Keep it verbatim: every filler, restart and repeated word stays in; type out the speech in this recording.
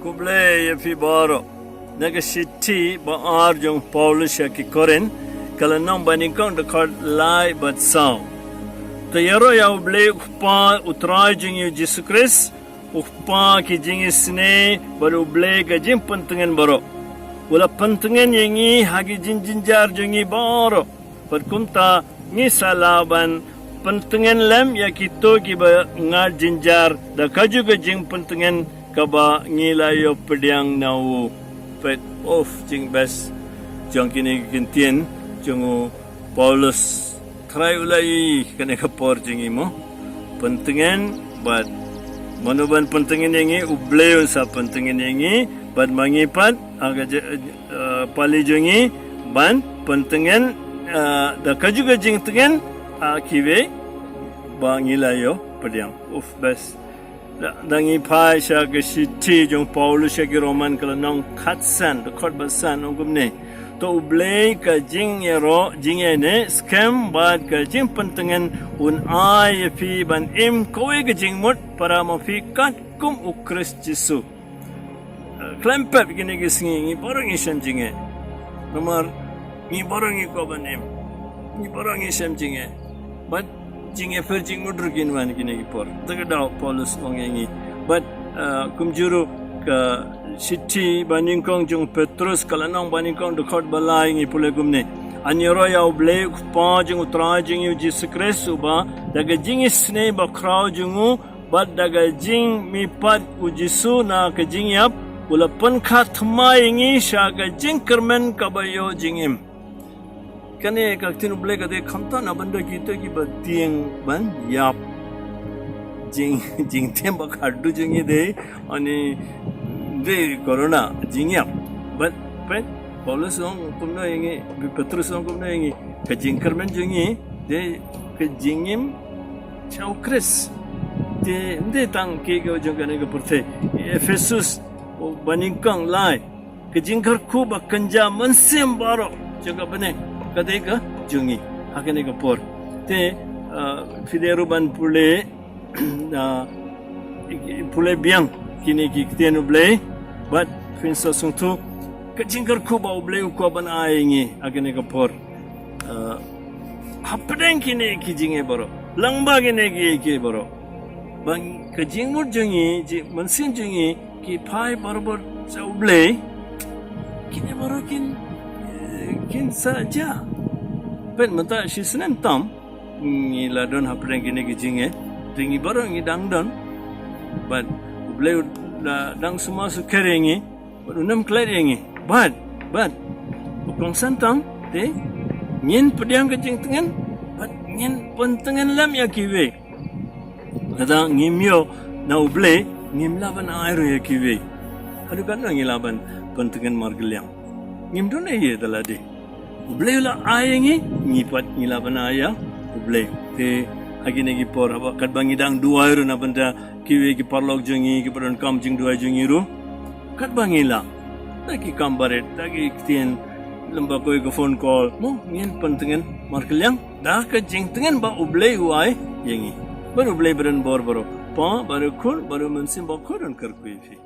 Khublei ïa phi baroh. Na ka shithi ba ar jong Paulus ïa ki Korinth, ka lynnong ba nyngkong, dkhot lai bad saw. To ïaroh ïa U Blei U Kpa U Trai jong ngi U Jisu Khrist, U Kpa ki jingisynei bad U Blei ka jingpyntngen baroh. U la pyntngen ïa ngi ha ki jingjynjar jong ngi baroh. Bad kumta ngi sa lah ban pyntngen lem ïa kito kiba ngat jynjar da kajuh ka jingpyntngen kaba ngi la ïoh pdiang na u. Peit, of, jingbes jong kine ki ktien jong u Paulus. Trai u la ïohi kane ka por jong ngi mo. Pyntngen bad mano ban pyntngen ïa ngi? U Blei un sa pyntngen ïa ngi bad ma ngi pat ha ka je- eh, pali jong ngi ban pyntngen, eh, da kajuh ka jingtngen ha kiwei ba ngi la ïoh pdiang. Uf, bes. Da, da ngi phai sha ka shithi jong Paulus sha ki Roman, ka lynnong khatsan, dkhot ba san, ong kumne: To U Blei ka jingïaroh, jingïaineh skhem bad ka jingpyntngen un ai ïa phi ban im kawei ka jingmut para ma phi katkum U Khrist Jisu. Eh, khlem pep kine ki sngi ngi baroh ngi shem jingeh. Namar ngi baroh ngi kwah ban im. Ngi baroh ngi shem jingeh. Bad jingeh pher jingmut ruh kin wan kine ki por. Te ka daw Paulus ong ïa ngi. Bad, eh, kumjuh ruh ka shithi ba nyngkong jong Petrus, ka lynnong ba nyngkong, dkhot ba lai, ngi pule kumne: Ngan ïaroh ïa U Blei U Kpa jong U Trai jong ngi U Jisu Khrist, uba da ka jingisynei bakhraw jong u bad da ka jingmihpat U Jisu na ka jingïap, u la pynkha thymmai ïa ngi sha ka jingkyrmen kaba ïoh jingim. Kane ka ktien U Blei ka dei khamtam na bynta kita kiba tieng ban ïap. Jing, jingtieng ba khatduh jong ngi dei, ani, dei corona, jingïap. Bad, peit, Paulus ong kumno ïa ngi, Petrus ong kumno ïa ngi: Ka jingkyrmen jong ngi dei ka jingim sha U Khrist. Te ym dei tang ki ka jong kane ka pyrthei. Ephesus, oh, ba nyngkong, lai: Ka jingkyrkhu ba kynja mynsiem baroh jong ka bneng ka dei ka jong ngi ha kane ka por. Te, ah, phi dei ruh ban pule, ah, pule biang kine ki ktien U Blei bad phin sa sngewthuh ka jingkyrkhu ba U Blei u kwah ban ai ïa ngi ha kane ka por. Ah, hapdeng kine ki jingeh baroh, lyngba kine ki, ki baroh, ba ka jingmut jong ngi, jing, mynsiem jong ngi ki phai barabor sha U Blei, kine baroh kin, eh, kin sa jia. Peit, mynta shisnem tam ngi la don hapdeng kine ki jingeh, te ngi baroh ngi dang don. Bad U Blei u la dang sumar sukher ïa ngi, bad un ym klet ïa ngi. Bad, bad u kongsan tam, te ngin pdiang ka jingtngen bad ngin pyntngen lem ïa kiwei. Lada ngim ïoh na U Blei, ngim lah ban ai ruh ïa kiwei. Haduh katno ngi lah ban pyntngen markylliang? Ngim don ei ei da lade. U Blei u la ai ïa ngi, ngi pat ngi lah ban ai ïa U Blei. Te ha kine ki por, haba katba ngi dang duwai ruh na bynta kiwei ki paralok jong ngi kiba donkam jingduwai jong ngi ruh, katba ngi lah, da ki kam barit, da ki ktien, lem bad kawei ka phone call, mo, ngin pyntngen markylliang da ka jingtngen ba U Blei u ai ïa ngi. Bad U Blei ba don bor baroh, Kpa bad Khun bad U Mynsiem Bakhuid un kyrkhu ïa phi.